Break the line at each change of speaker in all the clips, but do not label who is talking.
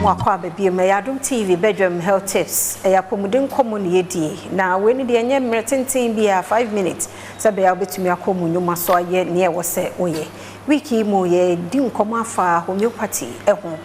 Mo akɔ aba bio ma ɛyɛ Adom TV Bedwam Health Tips. Ɛyɛ apɔmuden nkɔmmɔ na yɛdie. Na wei no deɛ ɛnyɛ mmerɛ tenten biara, 5 minutes, sɛ ɛbɛyɛ a wobɛtumi akɔ mu nnwuma so ayɛ nea ɛwɔ sɛ woyɛ. Week yi mu yɛdi nkɔmmɔ afa homeopathy ho.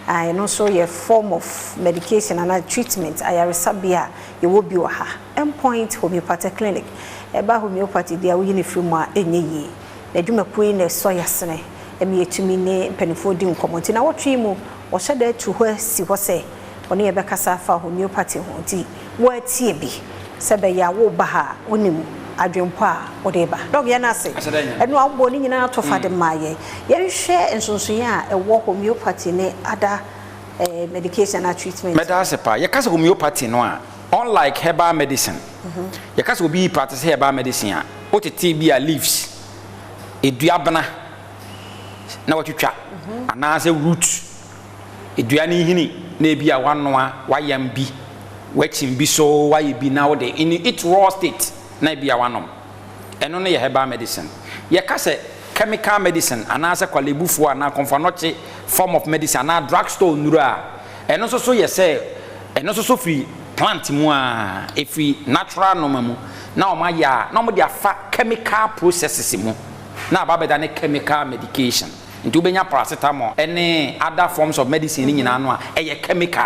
Ɛno nso yɛ form of medication anaa treatment, ayaresabea a yɛwɔ bi wɔ ha. Endpoint Homeopathy Clinic. Ɛba homeopathy deɛ a, woyi ne firi mu a ɛnyɛ yie. N'adwumakuo yi na ɛsɔ yɛasene ɛma yɛtumi ne mpanimfoɔ di nkɔmmɔ. Nti na wɔtwe yi mu wɔhyɛ da atu hɔ asi hɔ sɛ ɔne yɛbɛkasa afa homeopathy ho, nti wɔatie bi sɛ bɛyɛ a woba ha a, wonim adwempo a wode ba. Doc, yɛn ase ɛno a wobɔ ne nyinaa to fa de maa yɛn. Yɛnhwɛ nsonsonoeɛ a ɛwɔ homeopathy ne other medication and treatment.
Mɛda ase paa. Yɛka sɛ homeopathy no a, unlike herbal medicine, yɛka sɛ obi practice herbal medicine a, wotete bi a leaves, eduabena na watwitwa, anaasɛ root, edua ne nhini na ebi a wanoa, wayam bi, wakyim bi so, wayɛ bi na wode in its raw state na ebi a wanom, ɛno no yɛ herbal medicine. Yɛka sɛ chemical medicine anaasɛ Korle Bufoɔ anaa Komfo Anokye form of medicine anaa drug store nnuro a, ɛno nso so yɛ sɛ ɛno nso so firi plant mu a, ɛfiri natural noma mu na wɔn ayɛ a, na wɔn de afa chemical processes mu na aba abɛda ne chemical medication. Nti wobɛnya paracetamol ɛne other forms of medicine ne nyinaa no a, ɛyɛ chemical,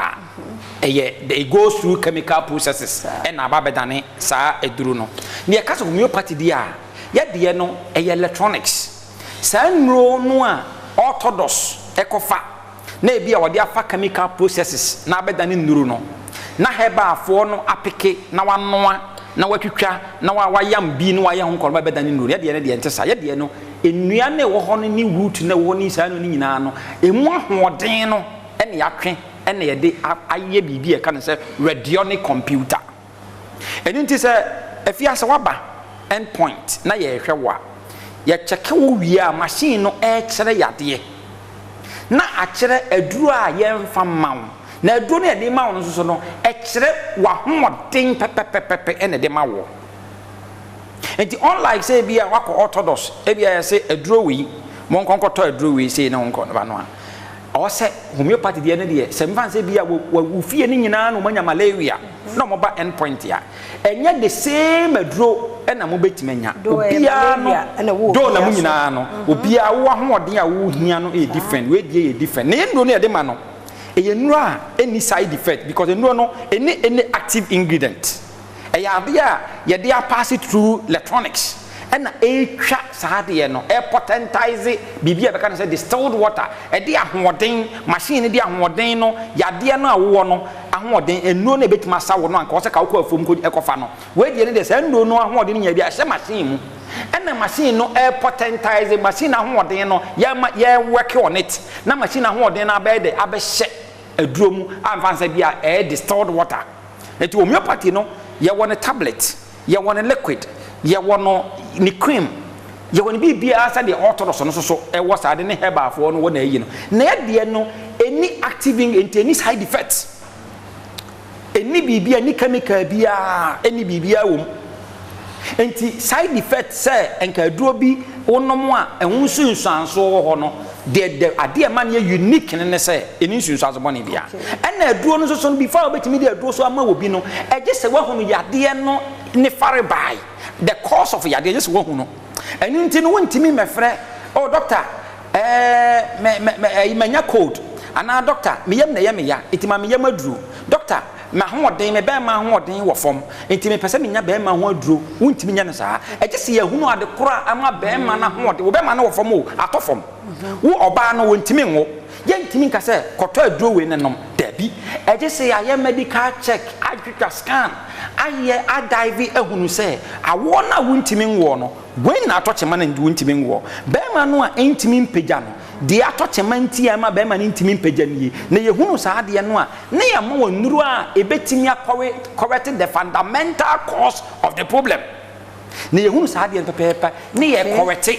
ɛyɛ, it goes through chemical processes ɛna aba abɛda ne saa aduro no. Ne yɛka sɛ homeopathy deɛ a, yɛdeɛ no ɛyɛ electronics. Saa nnuro no a orthodox ɛkɔfa na ebi a wɔde afa chemical processes na abɛda ne nnuro no, na herbalfoɔ no apeke na wanoa na watwitwa na wayam bi na wayɛ ho nkɔlɔba bɛda ne nnuro. Yɛdeɛ no deɛ nte saa. Yɛdeɛ no, nnua no ɛwɔ hɔ no ne root no ɛwɔ hɔ ne saa no ne nyinaa no, emu ahoɔden no ɛna yɛatwe ɛna yɛde ayɛ biribi a yɛka no sɛ radionic computer. Ɛno nti sɛ afiase waba End Point na yɛrehwɛ wo a, yɛkyɛke wo wie a, machine no ɛrekyerɛ yadeɛ na akyerɛ aduro a yɛmfa ma wo, na aduro no yɛde ma wo no nso so no, ɛkyerɛ w'ahoɔden pɛpɛpɛpɛ ɛna ɛde ma wo. Nti unlike sɛ ebi a wakɔ orthodox, ebi a yɛsɛ aduro wei, mo nkɔnkɔtɔ aduro wei sei na nkɔ ba no a, ɔwɔ sɛ homeopathy deɛ no deɛ, sɛ mfa sɛ bi a wɔ fie no nyinaa na wɔanya malaria na wɔba End Point a, ɛnyɛ the same aduro ɛna mo bɛtumi anya. Obiara no do na mo nyinaa no, obiara wo ahoɔden a wohia no yɛ different, wei deɛ yɛ different. Na yɛn nnuro no yɛde ma no, ɛyɛ nnuro a ɛnni side effect because nnuro no ɛni any active ingredient. Ɛyɛ adeɛ a yɛde apass through electronics ɛna ɛretwa saa adeɛ no, ɛpotentize biribi a bɛka no sɛ distilled water. Ɛde ahoɔden, machine no de ahoɔden no, yadeɛ no a wowɔ no ahoɔden, nnuro no ebɛtumi asa wo no anka wɔsɛ ka wokɔ afuom ɛkɔfa no. Wei deɛ no deɛ, saa nnuro no ahoɔden no nyɛ bi ahyɛ machine mu, ɛna machine no ɛpotentize machine ahoɔden no, yɛma yɛ work on it na machine ahoɔden no abɛyɛ de abɛhyɛ aduro mu a mfa nsa bi a ɛyɛ distilled water. Nti homeopathy no, yɛwɔ ne tablet, yɛwɔ ne liquid, yɛwɔ no ne cream, yɛwɔ ne biribiara sɛdeɛ orthodox no nso so ɛwɔ saa de ne herbalfoɔ no wɔ na ɛyi no. Na yɛdeɛ no ɛni active, nti ɛni side effect, ɛni biribi, ɛni chemical biara, ɛni biribiara wɔ mu. Nti side effect sɛ nka aduro bi wonom a ɛho nsunsuansoɔ wɔ hɔ no deɛ, de adeɛ ma no yɛ unique ne ne sɛ ɛni nsunsuanso bɔne bia. Ɛna aduro no nso so no, before a wobɛtumi de aduro so ama wɔ bi no, ɛgye sɛ woahunu yadeɛ no ne farebae, the cause of yadeɛ, gye sɛ woahu no. Ɛno nti no, wontumi mmɛfrɛ, "Oh doctor, mɛ mɛ mɛ ɛyi, manya cold," anaa, "Doctor, meyam na ɛyɛ me ya, nti ma meyam aduro. Doctor, m'ahoɔden, me bɛrima ahoɔden wɔ fam, nti mepɛ sɛ menya bɛrima ho aduro." Wontumi nya no saa. Ɛgye sɛ yɛhunu ade korɔ a ama bɛrima no ahoɔden, wo bɛrima no wɔ fam o, atɔ fam. Wo ɔbaa no wɔntumi nwo, yɛntumi nka sɛ kɔtɔ aduro wei ne nom. Dabi, ɛgye sɛ yɛayɛ medical check, atwitwa scan, ayɛ adive ahunu sɛ awoɔ no a wontumi nwoɔ no, wei na atɔ kyema no nti wontumi nwoɔ. Bɛrima no a ɛntumi mpagya no deɛ, atɔ kyema nti a ɛma bɛrima no ntumi mpagya no yie, na yɛhunu saa adeɛ no a, ne yɛma wɔ nnuro a ɛbɛtumi akɔwe correct the fundamental cause of the problem. Na yɛhunu saa adeɛ no pɛpɛɛpɛ ne yɛ correct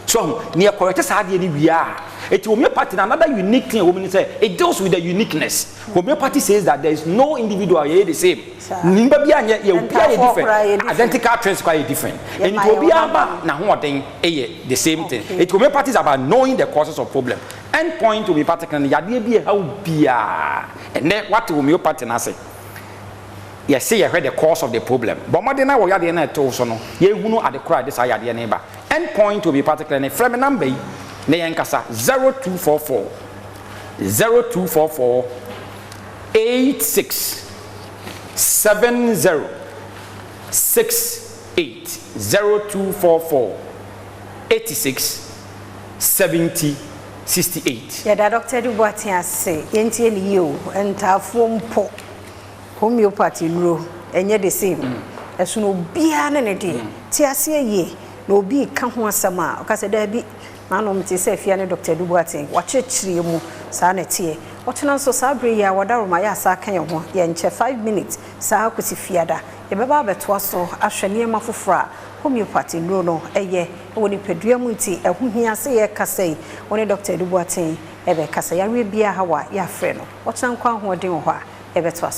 so ho, ne yɛ correct saa adeɛ no wie a. Eti homeopathy na another unique thing a ɛwɔ mu ni sɛ it deals with the uniqueness. Homeopathy says that there is no individual yɛyɛ the same. Nipa bi anyɛ yɛ, obiara yɛ different. Identical twins kora yɛ different. Nti obiara ba n'ahoɔden yɛ the same thing. Eti homeopathy is about knowing the causes of problem. End Point Homeopathic Clinic, yadeɛ bi ɛhaw biaa, ɛnɛ wate homeopathy no ase. Yɛse yɛhwɛ the cause of the problem. Bɔ mmɔden na wɔ yadeɛ no a ɛto wo so no, yɛhunu ade korɔ a ɛde saa yadeɛ no ba. End Point Homeopathic Clinic, frɛ me number yi na yɛnkasa: 0244 0244 86 70 68, 0244 86 70 68.
Yɛda Dr. Adu Boateng ase. Yɛntie ne yie o. Ntaafoɔ mpo, homeopathy nnuro ɛnyɛ the same. Ɛso no, obiara ne ne deɛ te aseɛ yie na obi ka ho asɛm a ɔka sɛ daabi nanom te sɛ afia ne Dr. Adu Boateng wakyerɛkyerɛ mu saa na ɛteɛ. Ɔkyena nso saa berɛ yi a wɔdaroma yɛ asa ka yɛn ho, yɛnkyɛ 5 minutes saa kɔsi Fiada, yɛbɛba abɛtoa so ahwɛ nneɛma foforɔ a homeopathy nnuro no ɛyɛ ɛwɔ nipadua mu. Nti ɛho hia sɛ yɛkasa yi, wo ne Dr. Adu Boateng ɛbɛkasa. Yareɛ biara ha wa yɛafrɛ no. Ɔkyena nkɔ ahoɔden wɔ hɔ a yɛbɛtoa so.